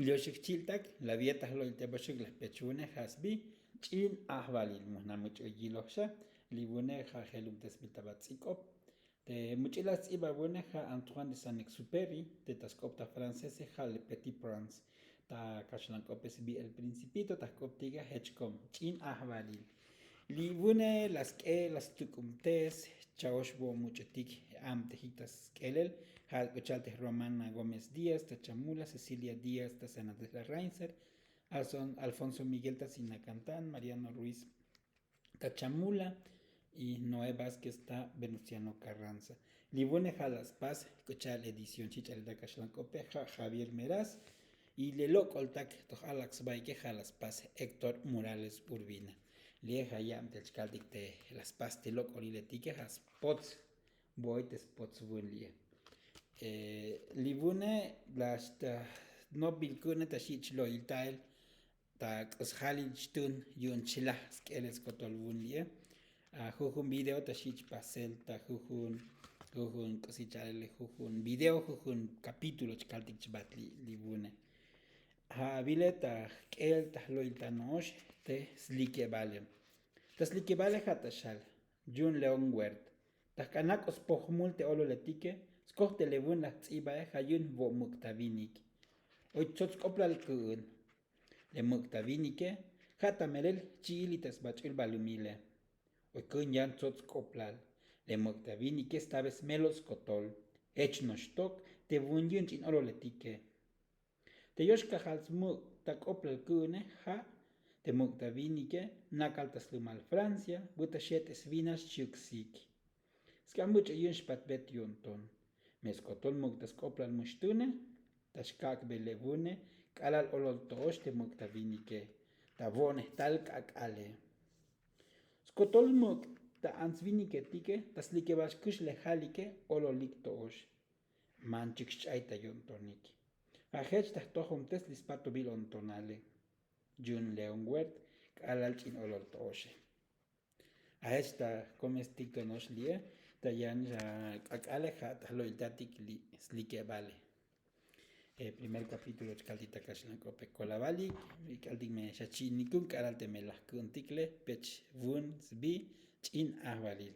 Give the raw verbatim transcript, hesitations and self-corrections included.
Lioxik chi'iltak la vieta jlo'il te boxuk la jpech vune ja' sbi ch'in ajvalil mujna much'u yiloj xa. Li vune ja' jelubtesbil ta ba tz'ik'op. Te much'ilaj sts'iba vune ja' Antoine de Saint-Exupéry. Te ta sk'op ta francese ja' le Petit Prince. Ta kaxlank'ope sbi El Principito ta jk'optike jechkom ch'in ajvalil. Li vune la sk'e la stuk'ubtes cha'ox vo' much'utik. Abtejik ta sk'elel ja' k'u cha'al te Romana Gómez Díaz ta Chamula, Cecilia Díaz ta San Andrés Larrainser, Alfonso Miguel ta Sinacantán, Mariano Ruiz ta Chamula y Noé Vázquez ta Venustiano Carranza. Li vune ja' la spas k'u cha'al edición chi ch'alil ta kaxlank'ope ja' Javier Meraz. Y le lok'oltak toj alak sbaike ja' la spas Héctor Morales Urbina. Li'e ja' yabtel chkaltik te la spas te lok'oliletike ja' spots voy te spots vun li'e. Li vune la xta nobil ku'une ta xi' chlo'il ta'el ta k'us jalil chtun yu'un chlaj sk'elel skotol vun li'e. Jujun video ta xi' chpasel ta jujun jujun k'usi cha'lele jujun video jujun kapítulo chkaltik chbat li vune. Ja' avile ta jk'el ta jlo'il ta no'ox te slikebale. Ta slikebale ja' ta xal yu'un León Huert. Ta jk'ana' k'u spojmul te ololetike skoj te le vun la jts'ibae ja' yu'un vo' muk' ta vinik. Oy tsots k'oplal ku'un. Le muk' ta vinike ja' ta melel jchi'il li ta sbach'ul balumile. Oy ku'un yan tsots k'oplal. Le muk' ta vinike stabe smelol skotol. Jech noxtok te vun yu'un ch'in ololetike. Te yox kajal smuk' ta k'oplal ku'une ja' te muk' ta vinike nakal ta slumal Francia. Bu ta xet'e svinax xchiuk sik. Sk'an buch'u yu'un xpatbet yo'nton. Me skotol muk' ta sk'oplal muxtune ta xkak'be le vune k'alal olol to'ox te muk' ta vinike ta vo'nej tal k'ak'ale. Skotol muk' ta ants viniketike ta slikebal xkux le jalike ololik to'ox. Manchuk xch'ay ta yo'ntonik. Ja' jech ta jtojomtes li spatobil o'ntonale. Yu'un León Huert k'alal ch'in olol to'oxe. A jech ta jkomestik to no'ox li'e ta yan xa k'ak'ale ja' ta jlo'iltatik li slikebale. Primer kapítulo chkaltik ta kaxlank'ope kolavalik. Ik'altik me xa chi'inikun k'alal te me laj ku'untik le pech vun sbi ch'in ajvalil.